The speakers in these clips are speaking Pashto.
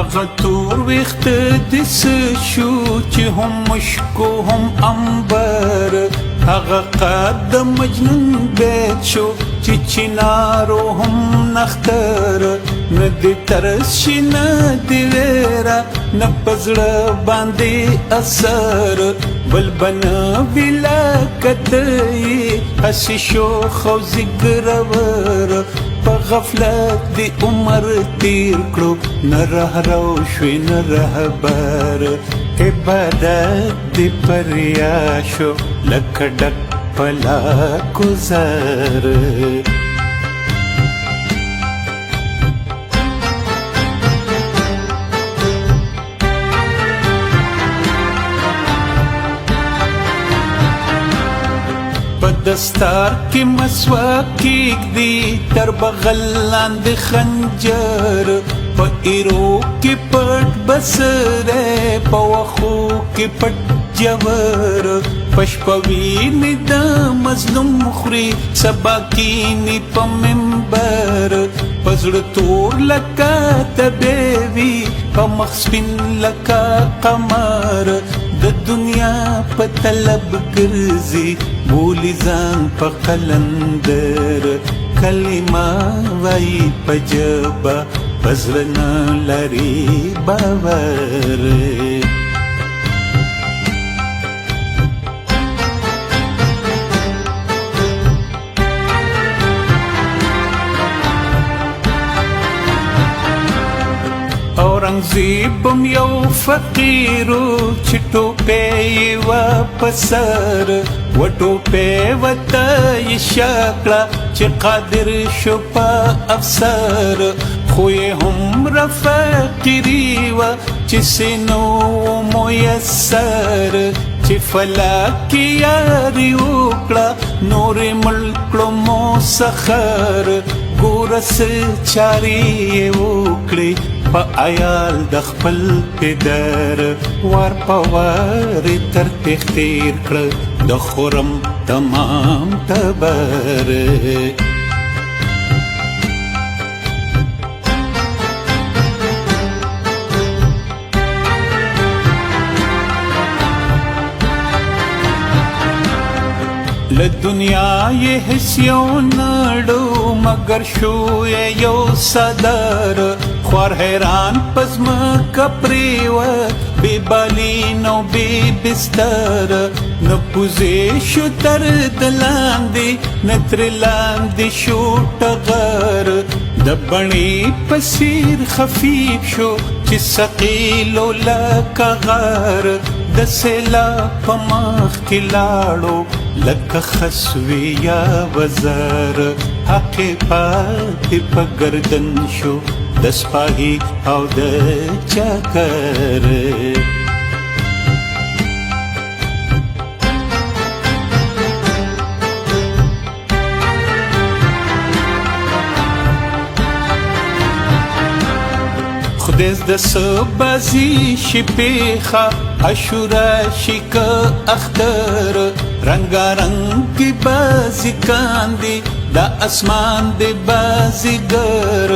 هغه تور ویښته دې څه شو چې هم مشکو هم عنبر، هغه قد د مجنون بیت شو چې چنارو هم نختر. نه دې ترس شي نه دې ویره، نه په زړه باندې اثر، بل به نه وي لکه ته یې هسې شوخ او ځیګرور. په غفلت دې عمر تیر کړو، نه رهرو شوې نه رهبر، عبادت دې په ریا شو لکه ډک په لاکو زر. په دستار کې مسواک کېږدي تر بغل لاندې خنجر، په ایرو کې پټ بسری، په وښو کې پټ جوور، په شپه وینې د مظلوم خوري، سبا کینې په منبر، په زړه تور لکه تبې وي، په مخ سپین لکه قمر، د دنیا په طلب ګرځي بولی ځان په قلندر. کلمه وایي په ژبه، په زړه نه لري باور. اورنګزیب هم یو فقیر چې ټوپی یې وه په سر، وټوپی ورته یې شه کړه چې قادر شو په افسر، خو یې هومره فقیري وه چې څه نه وو میسر، چې فلک کې یاري وکړه نور یې مړ کړو مسخر. ګوره څه چارې یې وکړې په عیال د خپل پدر، وار په وار یې تر تېغ تېر کړه د خرم تمام ټبر. له دنیا یې هیڅ یو نه ړو، مګر شو یې یو صدر، خوار حیران په ځمکه پرېوت، بې بالین او بې بستر، نه کوزې شو تر د لاندې، نه ترې لاندې شو ټغر، د بڼې په څېر خفیف شو چې ثقیل و لکه غر، د سیلاب په مخ کې لاړو لکه خسوي یا وزر، حق پاتې په ګردن شو د سپاهي او د چاکر. خدای د بازي شي پیښه عاشورا شي که اختر، رنګارنګ کې بازي کاندي د اسمان دی بازیګر،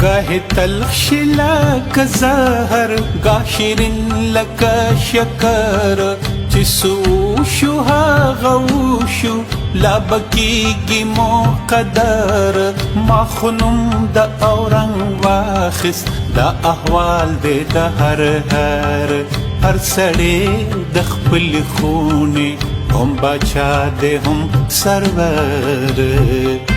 گاه تلخ شي لکه زهر، گاه شیرین لکه شکر، چې څه وشو هغه وشو لا به کېږي مقدر. ما خو نوم د اورنګ واخیست دا احوال دی د هر هر، هر سړی د خپلې خونې هم باچا دی هم سرور.